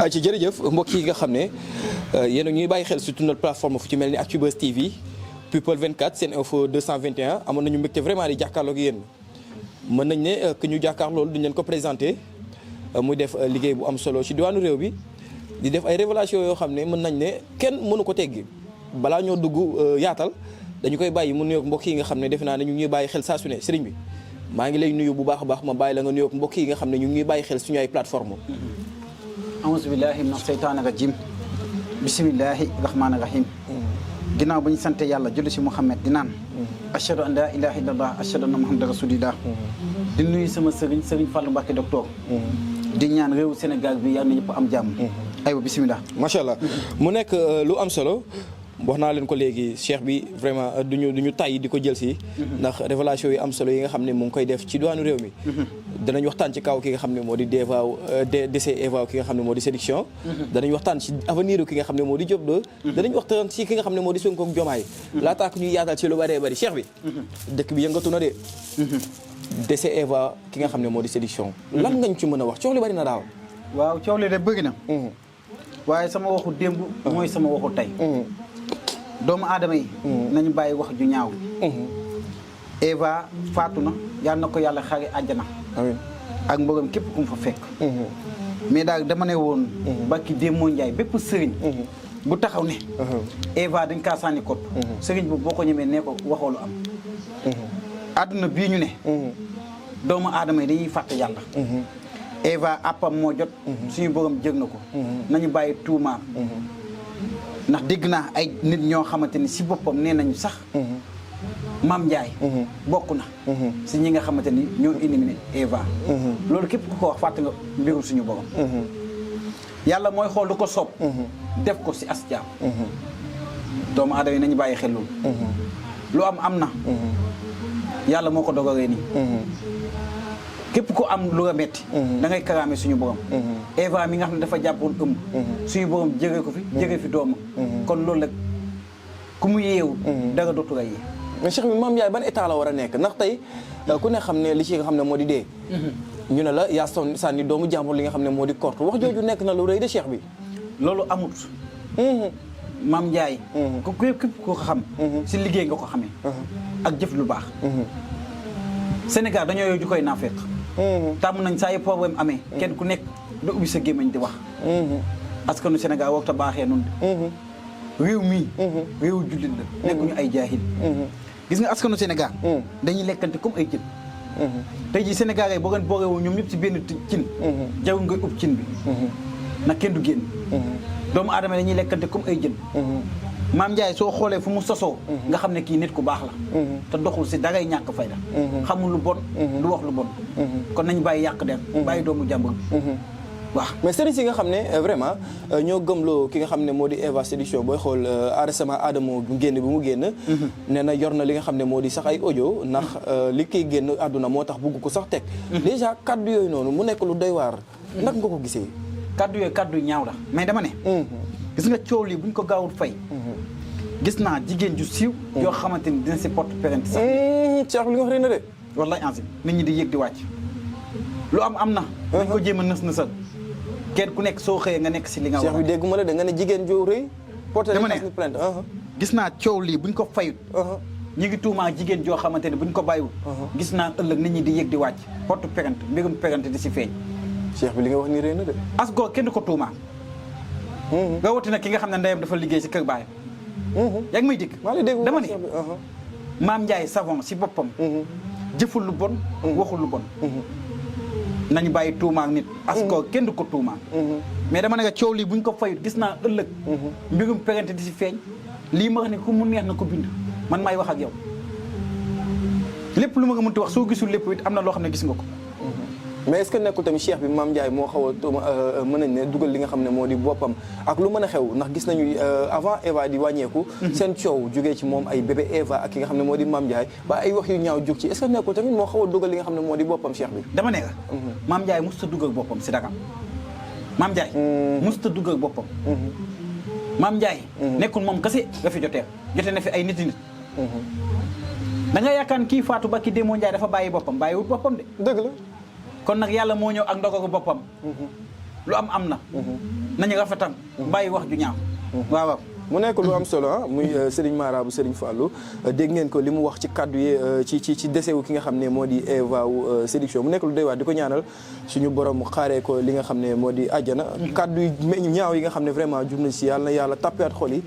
ci jërëjëf mbokk yi nga xam ne yéen a ñuy bàyyi xel surtout notre plateforme fu ci mel ni Actubuzz TV People 24 Sene Info 221 amoon nañu mbégte vraiment di jàkkaarloo ak yéen mën nañ ne que ñu jàkkaarloo duñ leen ko présenté muy def liggéey bu am solo ci diwaanu réew bi di def ay révélation yoo xam ne mën nañ ne kenn mënu ko teggi balaa ñoo dugg yaatal dañu koy bàyyi mu nuyoog mbokk yi nga xam ne defe naa ne ñu ngi ñuy bàyyi xel saa su ne sëriñ bi maa ngi lay nuyu bu baax a baax ma bàyyi la nga nuyoog mbokk yi nga xam ne ñu ngi ñuy bàyyi xel suñu ay plateforme auzu billahi mina seytaani rajim bismillahi rahmaani rahim ginnaaw ba ñu sante yàlla julli si Muhammad di naan ashhadu an la ilaha illallah ashhadu anna muhammadan rasulillah di nuyu sama sëriñ Fallou Mbacké docteur di ñaan réewu Sénégal bi yàlla na ñëpp am jàmm aywa bismillah macha allah mu nekk lu am solo wax naa leen ko léegi cheikh bi vraiment duñu tàyyi di ko jël si ndax révélation yi am solo yi nga xam ne mu ngi koy def ci diwaanu réew mi danañ waxtaan ci kaw ki nga xam ne moo di décès Eva ki nga xam ne moo di séduction danañ waxtaan ci avenir ki nga xam ne moo di Diop de danañ waxtaan ci ki nga xam ne moo di Sonko ak Diomaye laataa ko ñuy yaatal ci lu bëree bëri cheikh bi dëkk bi yëngatu na de décès Eva ki nga xam ne moo di séduction lan ngañ ci mën a wax coow li bëri na daaw waaw coow li de bëgg na waaye sama waxu démb mooy sama waxu tey doomu aadama yi nañu bàyyi wax ju ñaaw Eva faatu na yal na ko yàlla xare àjjana ak mbogam képp ku mu fa fekk mais daal dama ne woon bakki Démo Ndiaye bépp sëriñ bu taxaw ne Eva dañ kaa sànni kot sëriñ bu boo ko ñemee nee ko waxoolu am àdduna bii ñu ne doomu aadama yi dañuy fàtte yàlla Eva àppam moo jot suñu borom jëg na ko nañu bàyyi tuumaam ndax dégg naa ay nit ñoo xamante ni si boppam nee nañu sax Mame Ndiaye bokk na si ñi nga xamante ni ñoo éliminé Eva loolu képp ku ko wax fàtte nga mbirum suñu borom yàlla mooy xool lu ko soob def ko si as jaam doomu aadama yi nañu bàyyi xel loolu lu am na yàlla moo ko dogalee nii képp ku am lu nga metti da ngay karaame suñu borom Eva mi nga xam ne dafa jàppoon ëmb suñu borom jëge ko fi jëge fi doomam kon loolu rek ku mu yeewu dara dootu la yee mais cheikh bi Mame Ndiaye ban état la war a nekk ndax tey ku ne xam ne li ci nga xam ne moo di dee ñu ne la yaa sànni doomu jàmbur li nga xam ne moo di korte wax jooju nekk na lu rëy de cheikh bi loolu amut Mame Ndiaye ku képp ko xam si liggéey nga ko xamee ak jëf lu baax Sénégal dañoo yow ju koy naafeq tàmm nañ saa yu problème amee kenn ku nekk da ubbi sa gémmiñ di wax askanu Sénégal waxta baaxee noonu de réew mii réewu jullit la nekkuñu ay jaahil gis nga askanu Sénégal dañuy lekkante comme ay jën tey jii Sénégal yi boo ngeen booreewoo ñoom ñëpp si benn cin jarul ngay ub cin bi nag kenn du génn doomu aadama dañuy lekkante comme ay jën Mame Ndiaye soo xoolee fu mu sosoo nga xam ne kii nit ku baax la te doxul si dangay ñàkk fayda xamul lu bon du wax lu bon kon nañ bàyyi yàq der bàyyi doomu jàmbur waaw mais sëriñ si nga xam ne vraiment ñoo gëmloo ki nga xam ne moo di Eva séduction booy xool récemment Adamo bu génn bi mu génn nee na yor na li nga xam ne moo di sax ay audio ndax li koy génn àdduna moo tax bugg ko sax teg déjà kaddu yooyu noonu mu nekk lu doy waar nag nga ko gisee kaddu yooyu kaddu ñaaw la mais dama ne gis nga coow lii buñ ko gaawul fay gis naa jigéen ju siiw yoo xamante ni dina si porte plainte sax Cheikh li nga wax rek na de wallaay ansi nit ñi di yëg di wàcc lu am na dañ ko jéem a nës-nësal kenn ku nekk soo xëyee nga nekk si li nga wax Cheikh bi dégguma la da nga ne jigéen ju rëy porte plainte gis naa coow lii buñ ko fayut ñu ngi tuumaa jigéen joo xamante ne buñ ko bàyyiwul gis naa ëllëg nit ñi di yëg di wàcc porte plainte mbirum plainte di si feeñ Cheikh bi li nga wax nii rëy na de as goo kenn du ko tuumaa rawatina ki nga xam ne ndeyam dafa liggéey si kër baayam yaa ngi may dégg dama ne Mame Ndiaye savon si boppam jëful lu bon waxul lu bon nañu bàyyi tuumaak nit as ko kenn du ko tuumaak mais dama ne nga coow lii buñ ko fayut gis naa ëllëg mbirum perante di si feeñ lii ma wax ne ku mu neex na ko bind man maay wax ak yow lépp lu ma nga mënti wax soo gisul lépp it am na loo xam ne gis nga ko mais est-ce que nekkul tamit cheikh bi Mame Ndiaye moo xaw a mën nañ ne dugal li nga xam ne moo di boppam ak lu mën a xew ndax gis nañu avant Eva di wàññeeku seen coow jógee ci moom ay bébé Eva ak ki nga xam ne moo di Mame Ndiaye ba ay wax yu ñaaw jóg ci est-ce que nekkul tamit moo xaw a dugal li nga xam ne moo di boppam cheikh bi dama ne nga Mame Ndiaye mosut a dugal boppam si dara Mame Ndiaye mosut a dugal boppam Mame Ndiaye nekkul moom kese nga fi jote na fi ay nit da nga yaakaar kii faatu ba ki Démo Ndiaye dafa bàyyi boppam bàyyiwut boppam de dëgg la kon nag yàlla moo ñëw ak ndogalu boppam lu am na nañu rafetam bàyyi wax ju ñaaw waaw mu nekk lu am solo muy Serigne Mara bu Serigne Fallou dégg ngeen ko li mu wax ci kaddu yi ci décès wu ki nga xam ne moo di Eva wu séduction mu nekk lu doy waar di ko ñaanal suñu borom xaaree ko li nga xam ne moo di àjjana kaddu yi ñaaw yi nga xam ne vraiment jub nañ si yàlla na yàlla tappaat xol yi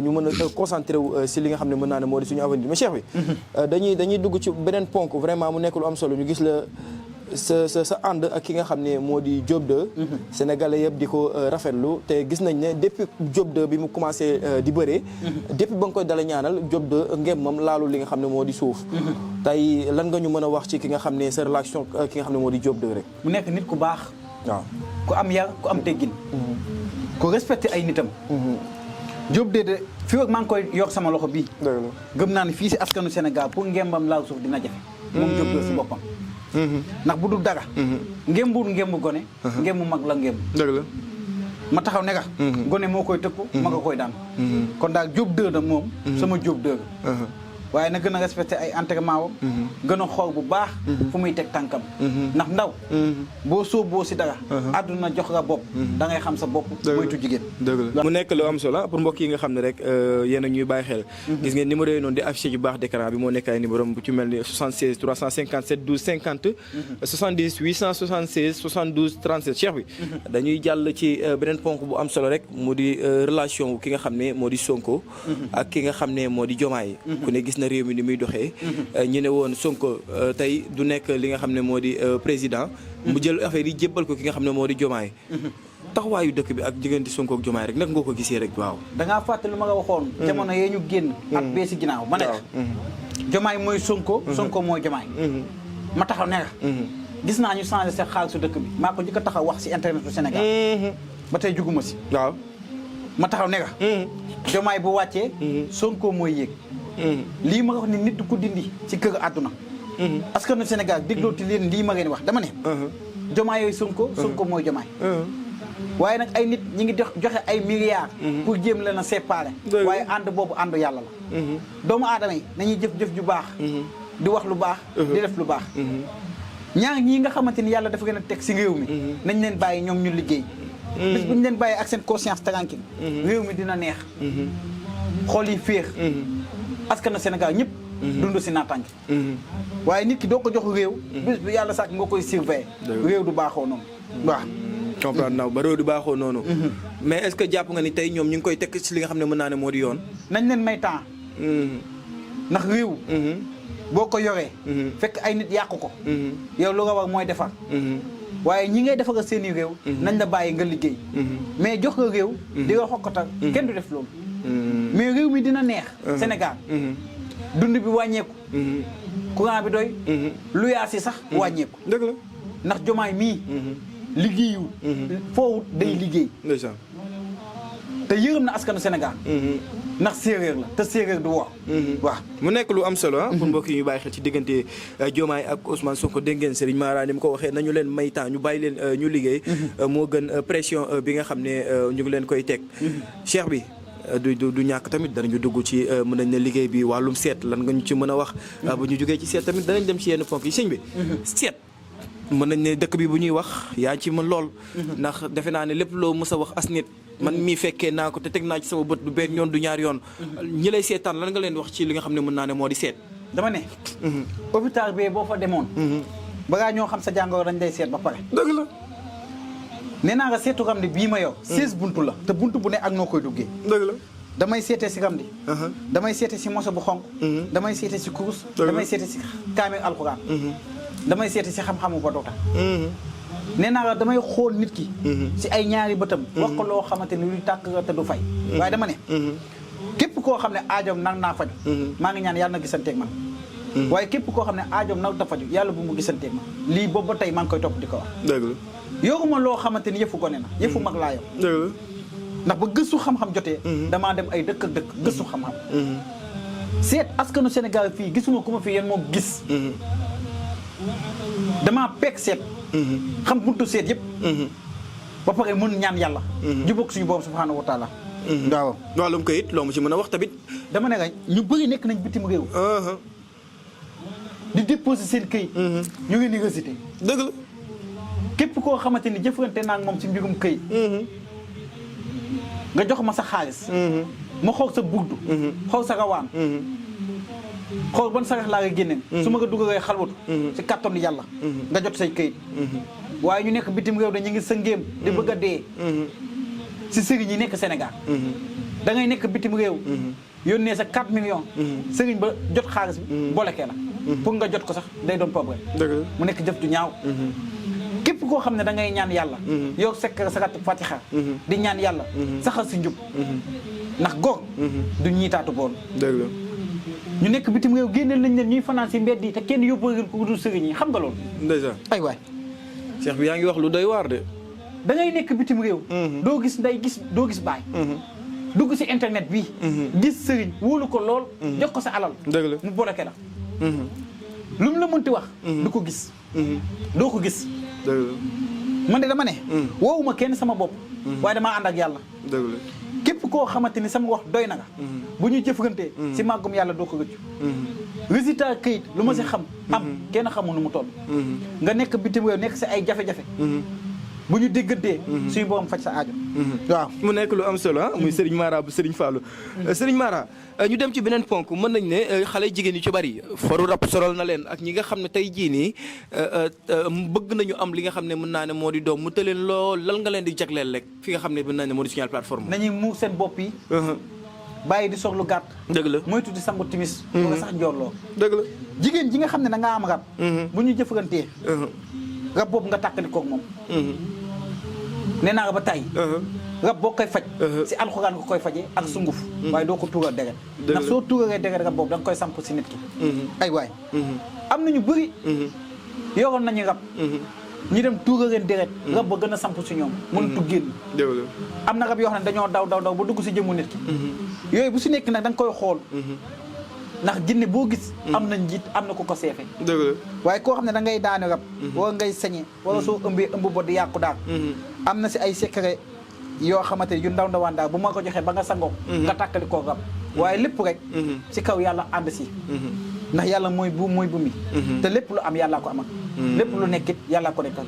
ñu mën a concentré wu si li nga xam ne mën naa ne moo di suñu avenir mais Cheikh bi dañuy dugg ci beneen ponk vraiment mu nekk lu am solo ñu gis la sa ànd ak ki nga xam ne moo di Diop 2 sénégalais yëpp di ko rafetlu te gis nañ ne depuis Diop 2 bi mu commencé di bëree depuis ba nga koy dala ñaanal Diop 2 ngem moom laalu li nga xam ne moo di suuf tey lan nga ñu mën a wax ci ki nga xam ne sa relation ki nga xam ne moo di Diop 2 rek mu nekk nit ku baax waaw ku am yar ku am teggin ku respecté ay nitam Diop 2 de fii ak maa ngi koy yor sama loxo bii gëm naa ne fii si askanu Sénégal pour ngembam laal suuf dina jafe moom Diop 2 si boppam ndax bu dul dara ngémbuur ngémbu gone ngémbu mag la ngémbu dëgg la ma taxaw ne gone moo koy tëkku ma nga koy daan kon daal Diop 2 da moom sama Diop 2 waaye na gën a respecté ay entraînement wam gën a xool bu baax fu muy teg tànkam ndax ndaw boo sóoboo si dara àdduna jox la bopp da ngay xam sa bopp moytu jigéen dëgg la mu nekk lu am solo pour mbokk yi nga xam ne rek yéen a ñuy bàyyi xel gis ngeen numéro yi noonu di affiché ci baax d'écran bi moo nekk ay numéro bu ci mel ni 76 357 12 50 70 876 72 37 Cheikh bi dañuy jàll ci beneen ponk bu am solo rek mu di relation ki nga xam ne moo di Sonko ak ki nga xam ne moo di Diomaye ku ne gis na réew mi ni muy doxee ñu ne woon Sonko tey du nekk li nga xam ne moo di président mu jël affaire yi jébbal ko ki nga xam ne moo di Diomaye taxawaayu dëkk bi ak diggante Sonko ak Diomaye rek nag nga ko gisee rek waaw dangaa fàtte lu ma nga waxoon jamono yee ñu génn at bee si ginnaaw ma ne Diomaye mooy Sonko Sonko mooy Diomaye ma taxaw ne gis naa ñu changé seen xaalisu dëkk bi maa ko njëkk a taxaw wax si internet bu Sénégal ba tey juguma si waaw ma taxaw ne Diomaye bu wàccee Sonko mooy yéeg lii ma wax ni nit du ko dindi ci kër àdduna askanu Sénégal déglooti leen lii ma ngeen wax dama ne Diomaye yooyu Sonko mooy Diomaye waaye nag ay nit ñi ngi joxe ay milliards pour jéem leen a séparer waaye ànd boobu àndu yàlla la doomu aadama yi nañuy jëf-jëf ju baax di wax lu baax di def lu baax ñaar ñii nga xamante ni yàlla dafa gën a teg si réew mi nañ leen bàyyi ñoom ñu liggéey bis bu ñu leen bàyyi ak seen conscience tranquille réew mi dina neex xool yi féex askanu Sénégal ñëpp dund si naataange waaye nit ki doo ko jox réew bis bu yàlla sàkk nga koy surveiller réew du baaxoo noonu waaw comprendre naa ba réew du baaxoo noonu mais est-ce que jàpp nga ni tey ñoom ñu ngi koy tekk ci li nga xam ne mën naa ne moo di yoon nañ leen may temps ndax réew boo ko yoree fekk ay nit yàqu ko yow lu nga war mooy defar waaye ñi ngay defar seeni réew nañ la bàyyi nga liggéey mais jox nga réew di nga xokkatal kenn du def loolu mais réew mi dina neex Sénégal dund bi wàññeeku courant bi doy lu yaa si sax wàññeeku dëgg la ndax Diomaye mii liggéeyu foowut day liggéey te yërëm na askanu Sénégal ndax séeréer la te séeréer du wax waaw mu nekk lu am solo pour mbokk yi ñu bàyyi xel ci diggante Diomaye ak Ousmane Sonko dégg ngeen Serigne Mara ni mu ko waxee nañu leen may temps ñu bàyyi leen ñu liggéey moo gën pression bi nga xam ne ñu ngi leen koy teg Cheikh bi du ñàkk tamit danañu dugg ci mën nañ ne liggéey bi wàllum seet lan nga ñu ci mën a wax bu ñu jógee ci seet tamit danañ dem ci yenn ponk yi sëñ bi seet mën nañ ne dëkk bi bu ñuy wax yaa ci mën lool ndax defe naa ne lépp loo mës a wax as nit man mii fekkee naa ko te teg naa ci sama bët du benn yoon du ñaar yoon ñi lay seetaan lan nga leen wax ci li nga xam ne mën naa ne moo di seet dama ne hôpital bi boo fa demoon balaa ñoo xam sa jàngoro dañ lay seet ba pare dëgg la nee naa nga seetu xam ne bii ma yow 16 buntu la te buntu bu ne ak noo koy duggee dëgg la damay seete si xam di damay seete si moso bu xonq damay seete si kurus damay seete si kaamil alxuraan damay seete si xam-xamu ba doota nee naa la damay xool nit ki si ay ñaari bëtam wax ko loo xamante ni luy tàkk te du fay waaye dama ne képp koo xam ne aajoom nag naa faju maa ngi ñaan yàlla na gisanteeg man waaye képp koo xam ne aajoom nag da faju yàlla bu mu gisanteeg man lii boobu ba tey maa ngi koy topp di ko wax dëgg la yoruma loo xamante ni yëfu gone na yëfu mag laa yor dëgg la ndax ba gëstu xam-xam jotee damaa dem ay dëkk ak dëkk gëstu xam-xam seet askanu Sénégal fii gisuma ku ma fi yéen moom gis damaa peeg seet xam buntu seet yëpp ba pare mën ñaan yàlla jubóog suñu boobu subhaanahu wa taala waaw wàllum kayit loo mu ci mën a wax tamit dama ne nga ñu bëri nekk nañ bitim réew di déposer seen këyit ñu ngi université dëgg la képp koo xamante ni jëflante naa ak moom ci mbirum këyit nga jox ma sa xaalis ma xool sa burdu xool sa rawaan xool ban sarax laa nga génneen su ma nga dugalee xalwatu ci kàttanu yàlla nga jot say këyit waaye ñu nekk bitim réew dañu ngi sa ngéem di bëgg a dee si sëriñ yi nekk Sénégal da ngay nekk bitim réew yónnee sa 4 millions sëriñ ba jot xaalis bi bolekee la pour nga jot ko sax day doon problème mu nekk jëf ju ñaaw képp koo xam ne da ngay ñaan yàlla yow sekk sarat fatiha di ñaan yàlla saxal si njub ndax góor du ñiitaatu boon ñu nekk bitim réew génneel nañ leen ñuy fanaan si mbedd yi te kenn yóbbu leen ko dul sëriñ yi xam nga loolu ndeysaan ay waay Cheikh bi yaa ngi wax lu doy waar de da ngay nekk bitim réew doo gis nday doo gis baay dugg si internet bi gis sëriñ wóolu ko lool jox ko sa alal mu bloqué la lu mu la mënti wax du ko gis doo ko gis man de dama ne woowuma kenn sama bopp waaye damaa ànd ak yàlla képp koo xamante ni sama wax doy na nga bu ñu jëflantee si màggum yàlla doo ko rëccu résultat këyit lu ma si xam am kenn xamul nu mu toll nga nekk bitim réew nekk si ay jafe-jafe bu ñu déggantee suñu borom faj sa aajo waaw mu nekk lu am solo muy Serigne Mara bu Serigne Fallou Serigne Mara ñu dem ci beneen ponk mën nañ ne xale jigéen yu ci bari faru rab solal na leen ak ñi nga xam ne tey jii nii bëgg nañu am li nga xam ne mën naa ne moo di doom mu tëleen lool lan nga leen di jagleel rek fi nga xam ne mën naa ne moo di Signal plateforme nañuy muur seen bopp yi bàyyi di soxlu gàtt dëgg la moytu di sangu timis wala sax njoorloo dëgg la jigéen ji nga xam ne da ngaa am rab bu ñu jëflantee rab boobu nga tàkkali koog moom nee naa ba tey rab boo koy faj si alxuraan nga koy fajee ak sunguf waaye doo ko tuural deret ndax soo tuuralee deret rab boobu da nga koy samp si nit ki ay waay am nañu bëri yoroon nañu rab ñu dem tuuraleen deret rab ba gën a samp si ñoom mënatu génn am na rab yoo xam ne dañoo daw ba dugg si jëmmu nit ki yooyu bu si nekk nag da nga koy xool ndax jinne boo gis am na njiit am na ku ko seefe waaye koo xam ne da ngay daani rab wala ngay sañe wala soo ëmbee ëmb ba di yàqu daal am na si ay secret yoo xamante yu ndaw ndawaan daal bu ma ko joxee ba nga sangoo nga tàkkali koo rab waaye lépp rek si kaw yàlla ànd si ndax yàlla mooy bu mi te lépp lu am yàllaa ko amal lépp lu nekkit yàllaa ko nekkal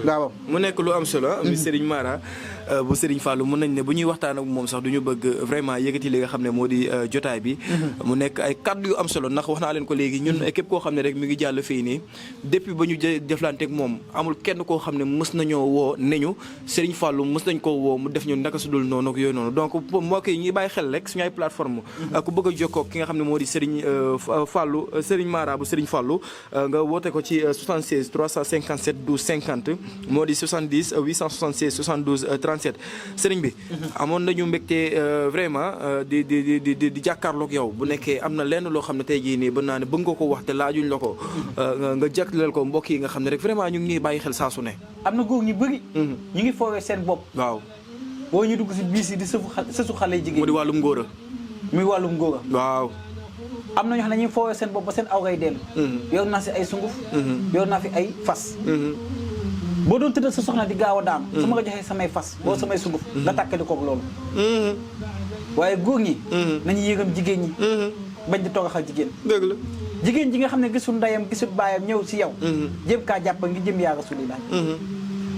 waaw mu nekk lu am solo mi Serigne Mara bu Serigne Fallou mën nañ ne bu ñuy waxtaan ak moom sax du ñu bëgg vraiment yëkkati li nga xam ne moo di jotaay bi mu nekk ay kaddu yu am solo ndax wax naa leen ko léegi ñun képp koo xam ne rek mi ngi jàll fii nii depuis ba ñu deflanteeg moom amul kenn koo xam ne mës nañoo woo ne ñu Serigne Fallou mës nañ koo woo mu def ñu naka su dul noonu ak yooyu noonu donc moo koy ñuy bàyyi xel rek suñu ay plateforme ku bëgg a jokkoo ki nga xam ne moo di Serigne Fallou Serigne Mara bu Serigne Fallou nga woote ko ci 76 357 12 50 moo di 70 876 72 37 Serigne bi amoon nañu mbégte vraiment di jàkkaarloog yow bu nekkee am na lenn loo xam ne tey jii nii ba naa ne bëgg nga ko wax te laajuñ la ko nga jagleel ko mbokk yi nga xam ne rek vraiment ñu ngi bàyyi xel saa su ne am na góor ñu bëri ñu ngi foowee seen bopp waaw boo ñu dugg si biis yi di sësu xale jigéen mu di wàllum ngóora muy wàllum ngóora waaw am na ñoo xam ne ñuy foowee seen bopp ba seen aw ngay dellu yor naa si ay sunguf yor naa fi ay fas boo doon tëddal sa soxna di gaaw a daanu su ma ko joxee samay fas boo samay sunguf nga tàkkali koog loolu waaye góor ñi nañu yëgam jigéen ñi bañ di toogaxal jigéen dëgg la jigéen ji nga xam ne gisul ndeyam gisul baayam ñëw si yow jëm kaa jàpp ngi jëm yaa Rasulillah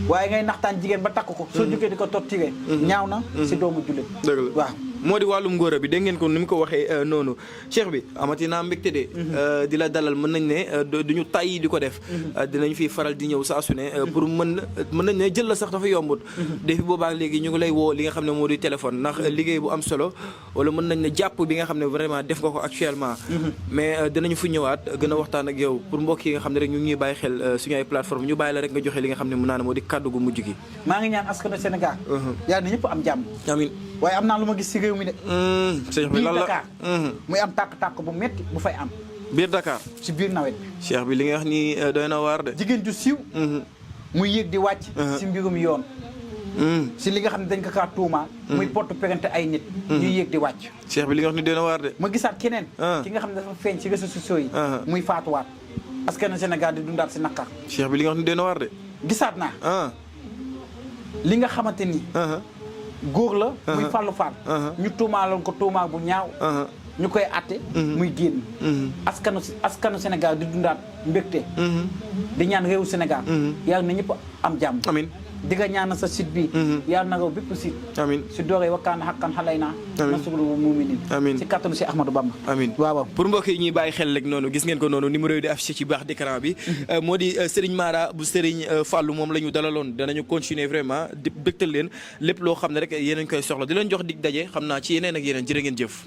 waaye ngay naxtaan jigéen ba takk ko soo jógee di ko torturé ñaaw na si doomu jullit dëgg la waaw moo di wàllum ngóora bi dégg ngeen ko ni mu ko waxee noonu Cheikh bi amati naa mbégte de di la dalal mën nañ ne duñu tàyyi di ko def dinañ fi faral di ñëw saa su ne pour mën nañ ne jël la sax dafa yombut defi boobaa léegi ñu ngi lay woo li nga xam ne moo di téléphone ndax liggéey bu am solo wala mën nañ ne jàpp bi nga xam ne vraiment def nga ko actuellement mais dinañu fu ñëwaat gën a waxtaan ak yow pour mbokk yi nga xam ne rek ñu ngi ñuy bàyyi xel suñu ay plateforme ñu bàyyi la rek nga joxe li nga xam ne mën naa ne moo di kàddu gu mujj gi maa ngi ñaan askanu Sénégal yàlla na ñëpp am jàmm amiin waaye am naa lu ma gis si réew mi de Cheikh bi lan la Dakar muy am tàkk-tàkk bu metti bu fay am biir Dakar si biir nawet bi Cheikh bi li nga wax ni doy na waar de jigéen ju siiw muy yéeg di wàcc si mbirum yoon si li nga xam ne dañ ko kaa tuumaal muy porte plainte ay nit ñuy yéeg di wàcc Cheikh bi li nga wax ni doy na waar de ma gisaat keneen ki nga xam ne dafa feeñ si réseaux sociaux yi muy faatuwaat parce que na Sénégal di dundaat si naqar Cheikh bi li nga wax ni doy na waar de gisaat naa li nga xamante ni góor la muy Fallou Fall ñu tuumaaloon ko tuumaal bu ñaaw ñu koy atte muy génn askanu Sénégal di dundaat mbégte di ñaan réewu Sénégal yàlla na ñëpp am jàmm amiin di nga ñaan sa site bi yàlla na raw bépp site amiin si dooree wakkaana xaqan xalay naa nasrul muminin amiin si kattanu si Ahmadou Bamba amiin waaw pour mbokk yi ñuy bàyyi xel rek noonu gis ngeen ko noonu numéro yi di affiché ci baax d'écran bi moo di Serigne Mara bu Serigne Fallou moom la ñu dalaloon danañu continuer vraiment di bégtal leen lépp loo xam ne rek yéen a ngi koy soxla di leen jox dig daje xam naa ci yeneen ak yeneen jërë ngeen jëf